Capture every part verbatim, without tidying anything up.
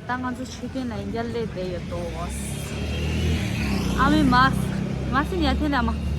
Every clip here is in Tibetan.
ད་ང་ཚོ་མཆོད་རྟེན་ལ་ཡིན་རྒྱ་སླེབས་བསྡད་ཡོད་དོ། ཨ་མའི་མ་མ་སི་ཉ་ཐེ་ལ་མ།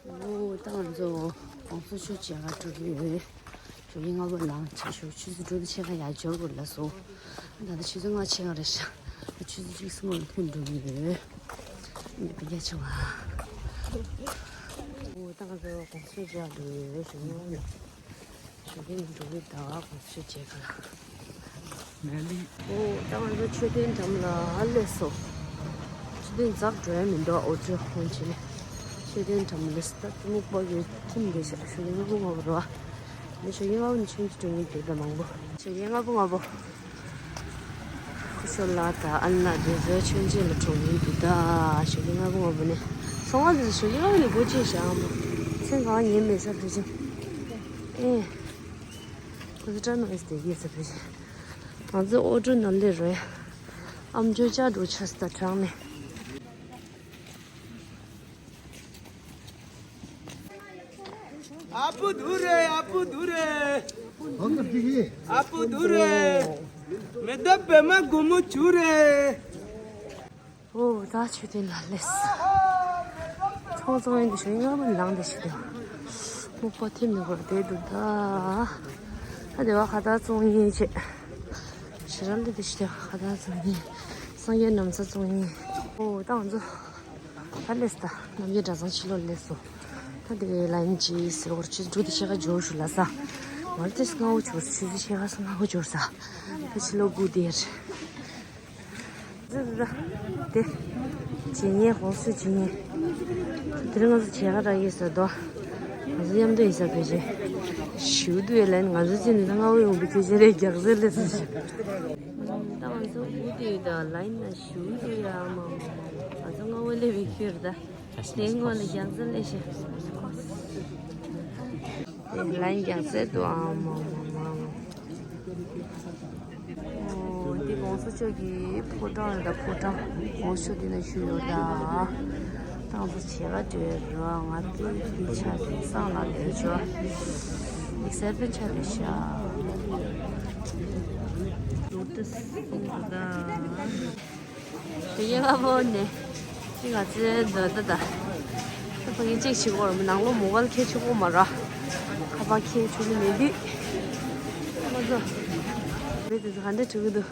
ཨོ། ད་ང་ཚོ་གོང་ས་མཆོག་མཇལ་ཁ་འགྲོ་གི་ཡོད། ཞོགས་ཀས་སྔ་པོ་ལངས་བྱས་ཞོགས་ཆུ་ཚོད་དྲུག་དང་ཕྱེད་ཀ་ཡར་འབྱོར་དགོས་ལབ་སོང་། ད་ལྟ་ཆུ་ཚོད་ལྔ་ཕྱེད་ཀ་རེད་ཤག་ཆུ་ཚོད་གཅིག་གསུམ་ལ་ཐོན་འགྲོ་གི་ཡོད། འདི་ཕ་གིར་ཆེ་བ། ཨོ། ད་ང་ཚོ་གོང་ས་མཆོག་མཇལ་འགྲོ་གི་ཡོད། ཞོགས་ཀས་ནས་འགྲོ་གི་ཡོད། ད་གོང་ས་མཆོག་མཇལ་ཁ་ལ། ཨོ། ད་ང་ཚོ་མཆོད་རྟེན་འགྲམ་ལ་སླེབས་སོང་། མཆོད་རྟེན་འཛེག་འགྲོ་ཡ་མི་འདུག་ཨོ་ཊོ་ཧོན་ཆེ་ནས། མཆོད་རྟེན་འགྲམ་ལ་སླེབས་སོང་། ད་སྨུག་པ་གི་ཐིམ་བསྡད་ཤག་ཞོགས་ཀས་སྔ་པོ་སྔ་པོ་རེད་པ། ངས་ཞོགས་ཀས་སྔ་པོ་ནས་ཆུང་ཆུང་འགྲོ་མཁན་དེ་ད་མང་པོ། ཞོགས་ཀས་སྔ་པོ་སྔ་པོ། སྐུ་ཞབས་ལགས་དང་ཨ་ནེ་ལགས་དེ་ཚོ་མཆོད་མཇལ་ལ་འགྲོ་མཁན་འདུག་ད་ཞོགས་ཀས་སྔ་པོ་སྔ་པོ་ནས། སོང་བ་དེ་ཚོ་ཞོགས་ཀས་སྔ་པོ་ནས་སྒོ་ཕྱེ་ཤག་ཨ་མ། མཚན་གང་ཉན་མེད་ས་དེ་ཚོ། ཨེ། ཁོ་ཚོ་སྐྲ་ནང་ཨེ་སི་དེ་གས་ས་དེ་ཚོ། ང་ཚོ་ཨོ་ཊོ་ནང་སླེབས་རེད། ཨ་མཆོག་མཇལ་འགྲོ་ཆགས་སོང་ད་དྲང་ནས། ཨ་པུ་དུ་རེ། ཨ་པུ་དུ་རེ། ཨ་པུ་དུ་རེ། མེ་ཏོག་པད་མ་སྒོར་མོ་བཅུ་རེ། ཨོ། ད་མཆོད་རྟེན་ལ་སླེབས་སོང་། ཚོང་བཙོང་ཡིན་དུ་ཞོགས་ཀས་སྔ་པོ་ནས་ལངས་བསྡད་ཤག་ད་སྨུག་པ་ཐིམ་ནས་སྒོར་བསྡད་འདུག་ད་ཨ་དེ་བ་ཁ་བཏགས་བཙོང་ཡིན་བྱས། ཞེ་དྲག་སླེབས་བསྡད་ཤག་ད་ཁ་བཏགས་བཙོང་ཡིན། སངས་རྒྱས་ན་བཟའ་བཙོང་ཡིན། ཨོ། ད་ང་ཚོ་ད་སླེབས་སོང་། ད་རྣམ་རྒྱལ་གྲྭ་ཚང་ཕྱི་ལོགས་སླེབས་སོང་། ད་དེ་ལ་ཡིན་གྱིས་ཟེར་བར་ཆུ་ཚོད་དྲུག་དང་ཕྱེད་ཀ་འབྱོར་ཞུ་ལ་ས། ང་ཚོ་སྔ་པོ་འབྱོར་སོང་། ཆུ་ཚོད་ཕྱེད་ཀ་སྔ་པོ་འབྱོར་སོང་། ད་ཕྱི་ལོགས་སྒུག་བསྡད། ད་ད་ད། དེ། བྱེད་ཉན་གོང་ས་མཆོག་བྱེད་ཉན། དེ་རིང་ང་ཚོ་མཇལ་ཁ་རག་གི་ཡོད་ས་དོ། ང་ཚོ་མཉམ་དུ་ཡིན་ས་ཕལ་ཆེར། ཞུ་དུ་ཡོད་ལན་ང་ཚོ་ཅི་ནས་ད་སྔ་པོ་ཡོང་པའི་ཕལ་ཆེར་རེད། རྒྱག་ཟེར་ལས་ཟེར་ཞིག་ད་ང་ཚོ་སྒུག་བསྡད་ཡོད་ད་ལན་ན་ཞུ་དུ་ཡ་མ་མ་མ། ང་ཚོ་སྔ་པོ་སླེབས་པའི་ཁྱོད་ད། དེ་སྔོན་ལ་རྒྱག་ཟེར་ལས་ཞིག་དེ་ལན་རྒྱག་ཟེར་དུ་ཨ་མ་མ་མ་མ། ཨོ། འདི་གོང་ས་མཆོག་གི་ཕོ་བྲང་རེད་ད། ཕོ་བྲང་གོང་ས་མཆོག་འདི་ན་བཞུགས་ཡོད་ད། ད་ང་ཚོ་མཇལ་ཁ་འདྲ་རོ། ང་ཚོ་འདི་ཆ་དེ་སང་ལ་ལས་ཆོ། ཨེག་སའི་ཊི་མེན་ཊི་ཆགས་བསྡད་ཤག་ལོ་ཏུ་སི་ད། དེ་ཡིན་ལ་མོ་ནས། ཅི་ང་ཚོའི་འདོད་ད་ད། ད་ཕ་གི་གཅིག་བྱེད་དགོས་རེད། ནང་ལོགས་མོ་བལ་ཁྱེར་ཆོག་གོ་མ་ར། ཁ་པར་ཁྱེར་ཆོག་ནི་མེད་དུས། ཁ་པར་ཚོ། མི་དེ་ཚོ་ག་འདྲ་འགྲོ་གི་འདུག་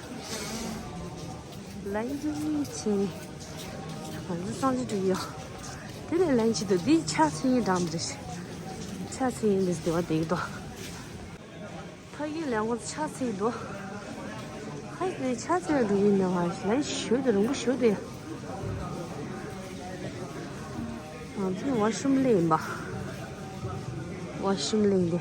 ལན་ཅིག་ཕྱིན། ང་ཚོ་སང་ཅིག་འགྲོ་གི་ཡོད། དེ་ནས་ལན་ཅིག་འདུག་འདི་ཕྱག་འཚལ་ཡིན་འགྲམ་རེད། ཕྱག་འཚལ་ཡིན་འདི་སྡེ་བ་བསྡད་ཀྱི་འདུག་ཕ་གི་ལས་འགོ་ཆ་ཚིག་འདུག་ཧ་ནས་ཆ་ཚིག་འགྲོ་ཡིན་ནས་བ་ཞིག་ལན་ཞུ་དེ་རིང་པོ་ཞུ་དེ། ང་ཚོ་ཝ་ཤུམ་ལེ་ཡིན་པ། ཝ་ཤུམ་ལེ་ཡིན་ཏེ།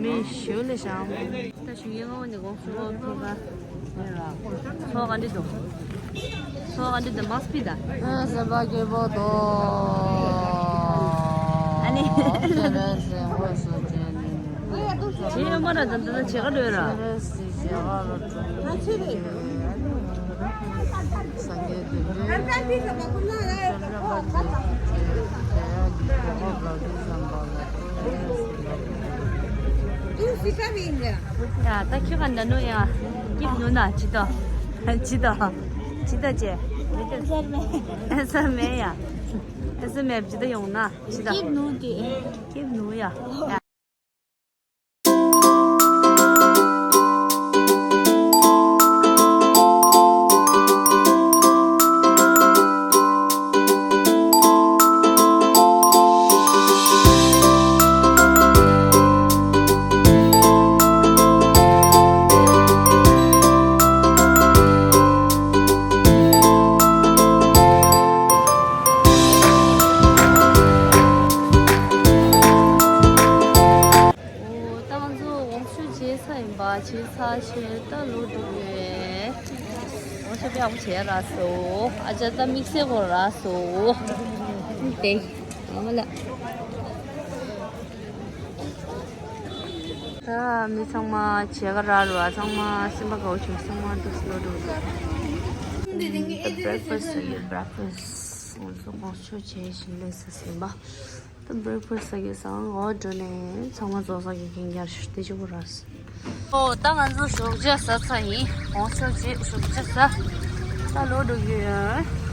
མི་ཞུ་ལེ་ཤང་། ད་ཞུ་ཡེ་ངོ་ནི་གོང་སུ་ལོ་ཐོ་ག་ཚོ་ག་འདི་དོ། ཚོ་ག་འདི་དོ་མ་སྤི་ད། ཨ་ས་བ་གེ་བོ་དོ། ཨ་ནི། ཁྱེད་རེ་སེ་ཧོ་སོ་ཅན། ཁྱེད་ཡོད་མ་ར་ད་ད་ད་ཁྱེད་ག་འདྲ་ཡོད་ར། ཡ། ད་ཁྱོད་ག་འདྲ་ནུ་ཡ། སྐྱིབས་ནུ་ན་ཅི་ཏོ། ཅི་ཏོ། ཅི་ཏོ་ཅེ། ཨེ་ས་མེ་ཡ། ཨེ་ས་མེ་ཅི་ཏོ་ཡོང་ན་ཅི་ཏོ། སྐྱིབས་ནུ་དེ། སྐྱིབས་ནུ་ཡ། ཨོ། ད་ང་ཚོ་ཝོག་ཤོབ་བྱས་ཚར་ཡིན་པ། བྱས་ཚར་བྱས་ད་ལོག་འགྲོ་གི་ཡོད། ཝོག་ཤོབ་ཡག་པོ་བྱས་རག་སོང་། ཨ་ཅག་ད་དམིགས་བསལ་གོ་རག་སོང་། དེ་ཨ་མ་ལགས། ད་མི་ཚང་མ་བྱས་ག་རག་རུ་བ། ཚང་མ་སེམས་པ་དགའ་བོ་བྱུང་། ཚང་མ་འདུག་སེ་ལོག་འགྲོ་གི་འདུག། ད་བྷི་རེག་ཕ་སི་ཟ་གི་ཡོད། བྷི་རེག་ཕ་སི་ང་ཚོ་ཝོག་ཤོབ་བྱས་ཤིང་སླེབས་ས་ཟིན་པ། ད་བྷི་རེག་ཕ་སི་ཟ་གི་སང་འོ་འགྲོ་ནས་ཚང་མ་རྫོགས་ས་གི་གན་རྒྱ་ཞུ་དེ་ཅི་གོ་ར་སི། ཨོ། ད་ང་ཚོ་ཞོགས་ཇ་ཟ་ཚར་ཡིན། ཝོག་ཤོབ་བྱས་ཞོགས་ཇ་ཟ། ད་ལོག་འགྲོ་གི་ཡོད།